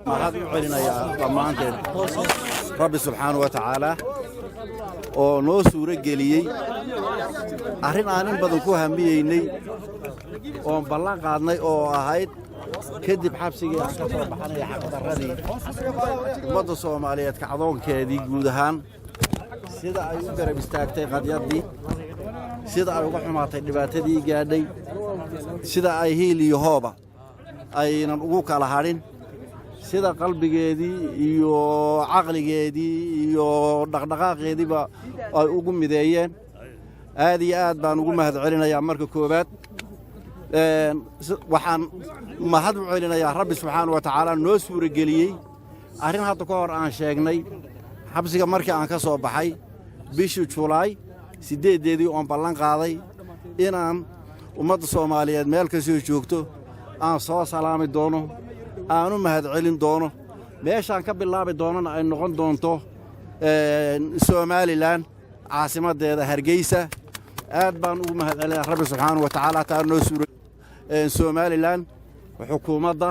Mahad u celinayaa dhammaanteen Rabbi subxaanahu wa tacaala oo noo suuro geliyey arrin aan in badan ku hamiyeynay oon ballan qaadnay oo ahayd kadib xabsigii aan ka soo baxnay, xaqdarradii ummadda Soomaaliyeed, kacdoonkeedii guud ahaan, sida ay u garab istaagtay qadyaddii, sida ay uga xumaatay dhibaatadii gaadhay, sida ay hiil iyo hooba aynan ugu kala hadhin, sida qalbigeedii iyo caqligeedii iyo dhaqdhaqaaqeediiba ay ugu mideeyeen. Aad iyo aad baan ugu mahad celinayaa. Marka koowaad waxaan mahad u celinayaa Rabbi subxaana wa tacaala noo suurageliyey arrin hadda ka hor aan sheegnay, xabsiga markii aan ka soo baxay bishii Julaay 8-deedii, oon ballan qaaday inaan ummadda Soomaaliyeed meel kastoo joogto aan soo salaami doono, aan u mahad celin doono, meeshaan ka bilaabi doonana ay noqon doonto Somaliland, caasimaddeeda Hargeysa. Aad baan ugu mahad celinayaa Rabbi subxaana wa tacaala taa noo suura. Somaliland, xukuumadda,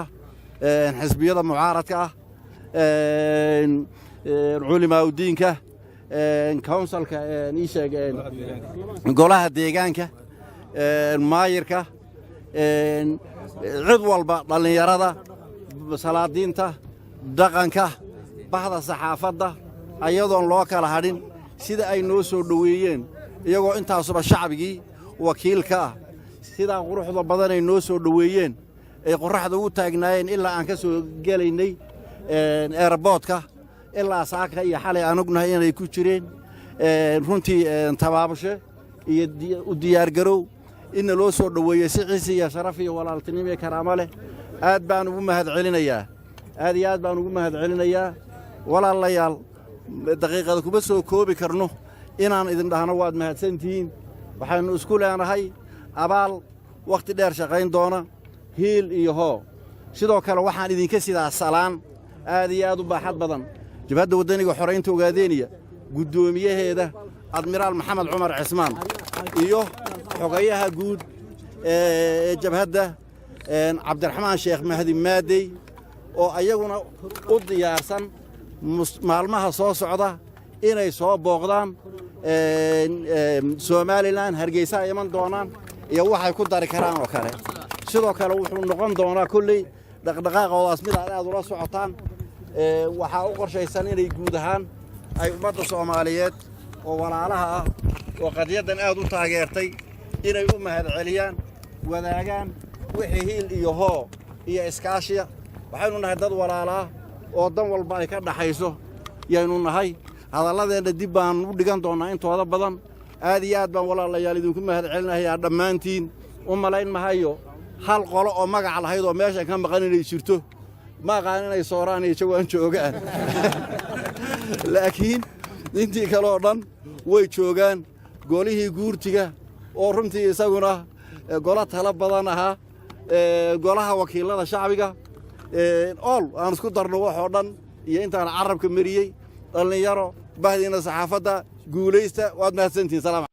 xisbiyada mucaaradka ah, culimaaudiinka, councilka, ii sheeg, golaha deegaanka, maayirka, cid walba, dhallinyarada, salaadiinta dhaqanka, bahda saxaafadda, ayadoon loo kala hadhin sida ay noo soo dhoweeyeen, iyagoo intaasuba shacbigii wakiilka ah, sidaa quruxda badanay noo soo dhoweeyeen, ay qorraxda ugu taagnaayeen ilaa aan ka soo gelaynay airportka ilaa saaka iyo xalay aan ognahay inay ku jireen runtii tabaabushe iyo u diyaargarow inna loo soo dhoweeyey si cisi iyo sharaf iyo walaaltinimo iyo karaamo leh. Aad baan ugu mahad celinayaa, aad iyo aad baan ugu mahad celinayaa. Walaalayaal, daqiiqada kuma soo koobi karno inaan idin dhahno waad mahadsantihiin. Waxaynu isku leenahay abaal wakhti dheer shaqayn doona, hiil iyo hoo. Sidoo kale waxaan idinka sidaa salaan aad iyo aad u baaxad badan Jabhadda Waddaniga Xoraynta Ogaadeeniya, guddoomiyaheeda Admiraal Maxamed Cumar Cismaan iyo xogayaha guud ee jabhadda Cabdiraxmaan Sheekh Mahdi Maadey, oo ayaguna u diyaarsan maalmaha soo socda inay soo booqdaan Somaliland, Hargeysa ay iman doonaan iyo waxay ku dari karaan oo kale. Sidoo kale wuxuu noqon doonaa kolley dhaqdhaqaaqoodaas mid aad aad ula socotaan. Waxaa u qorshaysan inay guud ahaan ay ummadda Soomaaliyeed oo walaalaha ah oo qadiyaddan aad u taageertay inay u mahad celiyaan, wadaagaan wixii hiil iyo hoo iyo iskaashiya. Waxaynu nahay dad walaalaa oo dan walba ay ka dhaxayso yaynu nahay. Hadalladeenna dib baan u dhigan doonnaa intooda badan. Aad iyo aad baan, walaalayaal, idinku mahad celinayaa dhammaantiin. U malayn mahayo hal qolo oo magac lahayd oo meeshan ka maqan inay jirto. Ma aqaan inay sooraan iyo jawaan joogaan, laakiin intii kale oo dhan way joogaan. Golihii guurtiga oo runtii isaguna golo talo badan ahaa, golaha wakiilada shacbiga, ool aan isku darno waxoo dhan iyo intaan carabka mariyey, dhallinyaro, bahdiina saxaafadda, guulaysta, waad mahadsantihin. Salaam.